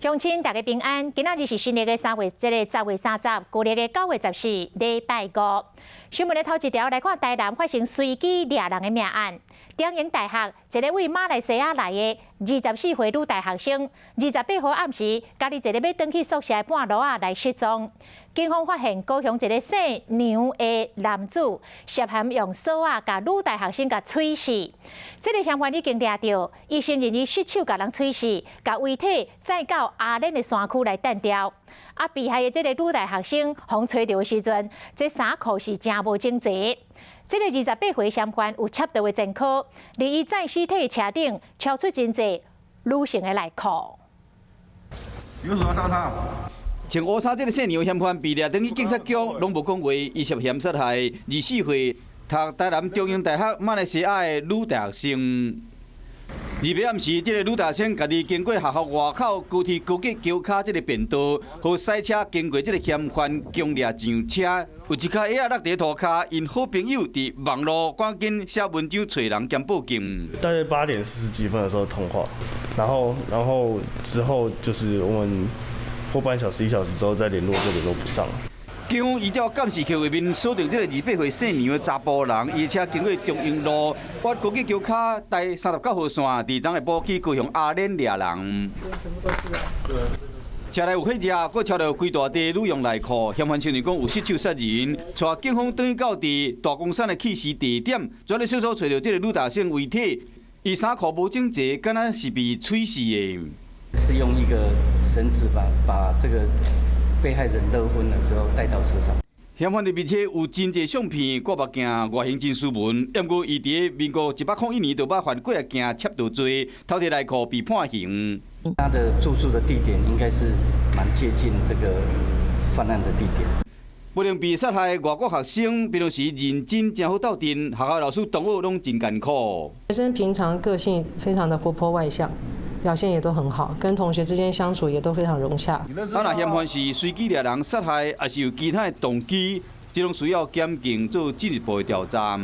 鄉親大家平安，今仔日是新曆的三月，這个10月30，舊曆的9月14，禮拜五。新聞的頭一條來看，台南發生隨機掠人的命案。中營大學一个位馬來西亞來的24歲女大學生，28號暗時，家己一个欲轉去宿舍的半路仔來失蹤。警方發現高雄一个姓梁的男子涉嫌用索仔共女大學生共催死。這个嫌犯已經掠著，伊承認伊失手共人催死，共遺體載到阿蓮的山區來擲掉。啊，被害的這个女大學生予揣著的時陣，這衫褲是誠無整齊。這个28歲嫌犯有窃盜的前科，而伊載屍體的車頂超出真濟女性的內褲。有什麼殺他？穿烏衫這个姓梁嫌犯被掠轉去警察局，攏無講話，伊涉嫌殺害24歲讀台南中英大學馬來西亞的女大學生。28暗時，這个女大學生家己經過學校外口高鐵高架橋跤這个便道，予賽車經過這个嫌犯強掠上車，有一跤鞋仔落佇塗跤，𪜶好朋友佇網路趕緊寫文章揣人兼報警。大約8點40幾分的時候通話，然後之後就是我們過半小時、一小時之後再聯絡就聯絡不上。警方依照監視器畫面鎖定這个28歲姓梁的查埔人，伊車經過中英路，越高架橋跤台39號線，佇昨下晡去高雄阿蓮掠人。車內有火熱，閣抄著規大塊女用內褲，嫌犯承認講有失手殺人，帶警方轉到佇大岡山的棄屍地點，專業小組揣著這个女大生遺體，伊衫褲無整齊，敢若是被催死的。是用一個繩子把這個被害人勒昏了之後帶到車上。嫌犯佇面冊有真濟相片、掛目鏡、外形真斯文，毋過伊佇民國101年就捌犯幾仔件竊盜罪，偷摕內褲被判刑。他的住宿的地點應該是蠻接近這個犯案的地點。不論被殺害外國學生，平常時認真誠好鬥陣，學校老師同學攏真艱苦。學生平常個性非常的活潑外向，表現也都很好，跟同學之間相處也都非常融洽。啊，若嫌犯是隨機掠人殺害，抑是有其他的動機，這攏需要檢警做進一步的調查。